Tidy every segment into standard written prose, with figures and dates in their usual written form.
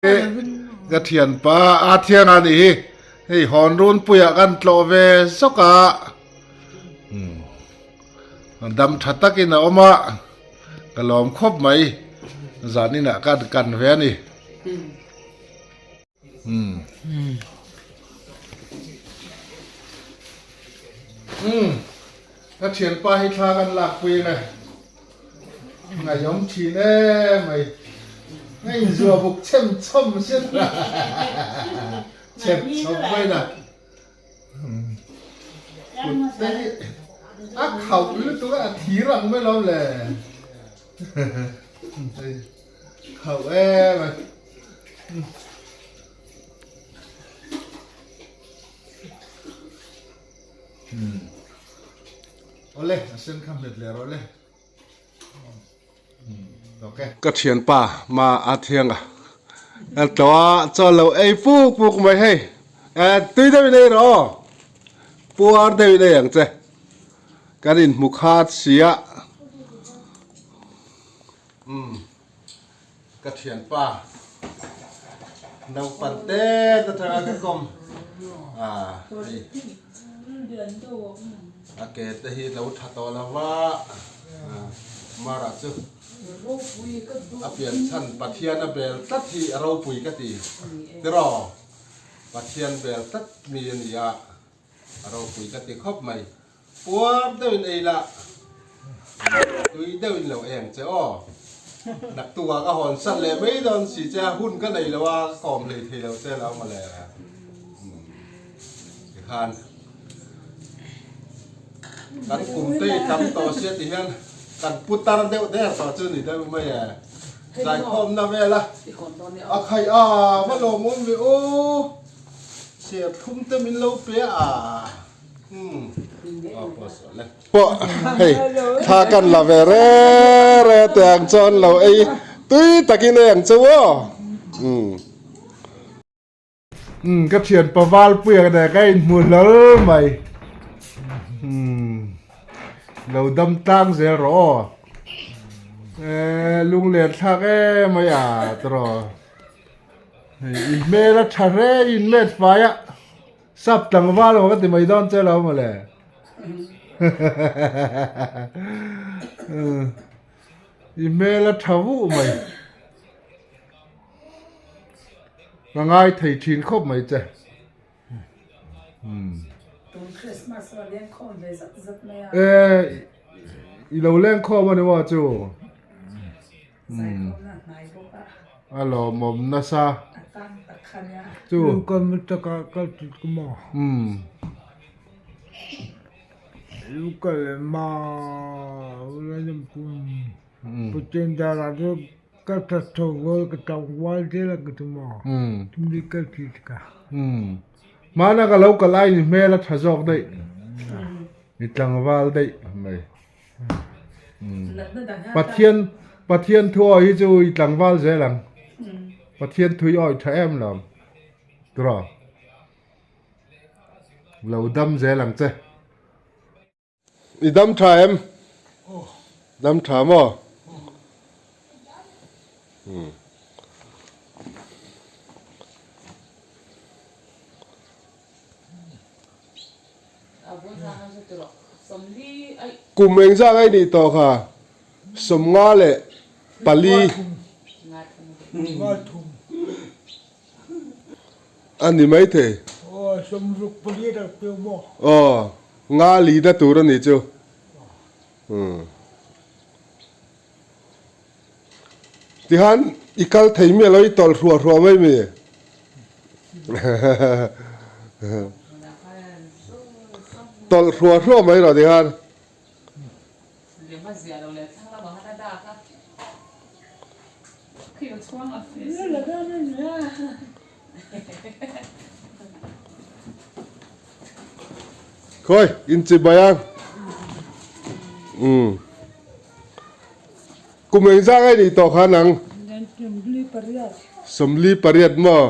Ka thianpa a thiang a nih hi, hei hawn runpuiah kan tlawh ve zawk a, dam tha takin a awm a, ka lawm khawp mai, zan inah kan kan ve a ni. Ka thianpa hi thla kan lakpui ang e. Ngaihawm thin em mai. Nga inzua buk chhem chhawm sin. Chhem chhawm mai na. Kut te hi a khauh lutuk a, a thir ang mai lawm le. Khauh em mai. Awle, a sen kha hmet leh rawh le. Ka thianpa ma a thiang a, a tlo a chaw lo ei puk puk mai hei, tui deuh in ei rawh aw, puar deuh in ei ang che, kan inhmu khat si a. Ka thianpa naupan te te atanga ka kawm a hei a ke te hi lo tha tawh lo va mara chu a pian chhan Pathian a bel tlat hi a ropui ka ti tiraw Pathian bel tlat mi a ni a a ropui ka ti khawp mai. Puar deuhin ei la, tui deuhin lo eng che aw. Naktuk ah ka hawn sat leh mai dawn si che a, hun ka nei lo a, ka kawm hlei thei lo che lo mawle. Tikhan kan kum te i tam tawh sia ti hian kan pu tar deuh der tawh chu ni deuh mai e. Zaikhawmna vel a, a khaih a va lawmawm ve aw, serthlum te min lo pe a. Pawh hei thla kan la ve re re te ang chuan lo ei tui takin ei ang chu aw umm ka thian paval puia ka ka inhmu hlawl mai umm lo dam tlang zel rawh aw eh lunglen thlak em mai a tawh hei in hmel a tha hle in let fai a. Sap tlangval maw ka ti mai dawn che lo maw le. I hmel a tha vuh mai. Ka ngai thei thin khawp mai che. Tun Christmas a leng khawm ve zat zat mai a. E i lo leng khawm a ni maw chu. Zaikhawmna a hnai bawk a. A lawmawm nasa. A tan tak kha nia. Chu. Lukam taka kal tih ka maw. Umm. Lukal le ma ula pum. Putin dara chu ka tha tho gol ka tang wal te la ka tu maw. Umm. Tumdi kal tih ka. Umm. Hmana ka lo kal ai ni hmel a tha zawk daih. Ni tlangval daih mai. Pathian Pathian thu awi hi chu i tlangval zel ang. Pathian thu i awi tha em lo. Tura. Lo dam zel ang che. I dam tha em? Dam tha maw? Hmm. Kum engzah ngai nih tawh kha? 54. A ni maithei. Aw, nga lina tur a nih chu. Tihan i kal thei miah lo i tawlh hruah hruah mai mi. Tawlh hruah hruah mai rawh tihan. Khawi inchibai ang. Umm. Kum engzah ngai nih tawh khan ang? 48 maw?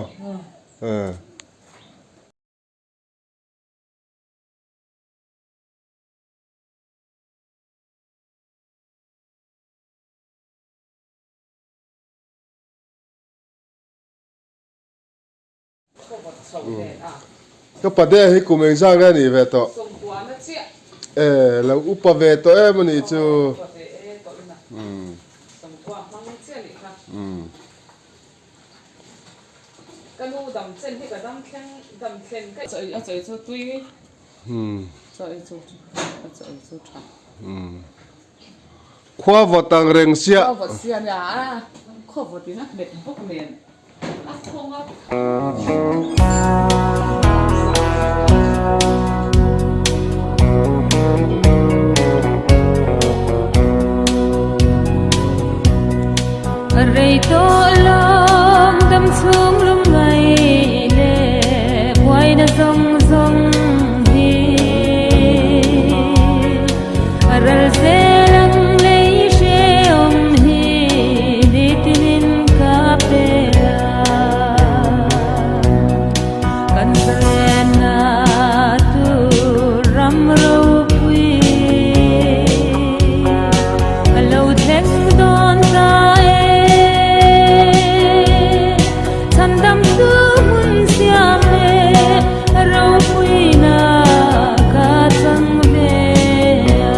Ka pade hi kum engzah nge a nih ve tawh? E lo upa ve tawh em a nih chu. Khua vawt ang reng sia. Khua vawt sia nia a, khua vawt in a hmet bawk nen a khawng a. Rei tawh lawng dam chhung lung ngai leh buaina zawng zawng hi. A ral zel ang lei hrehawm hi nitinin ka pel a. Kan zalenna tur ram ropui a lo thleng dawn ta e. Chhandam chu hmun siam leh ropuina ka chang ve a.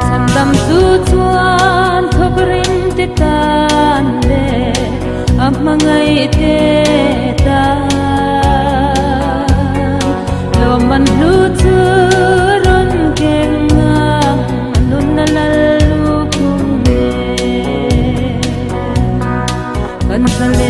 Chhandam chu chuan thawk rim te tan leh a hmangaih te tan. Lawmman hlu chu rawn keng ang nunna lal lukhum nen. Kan zalen.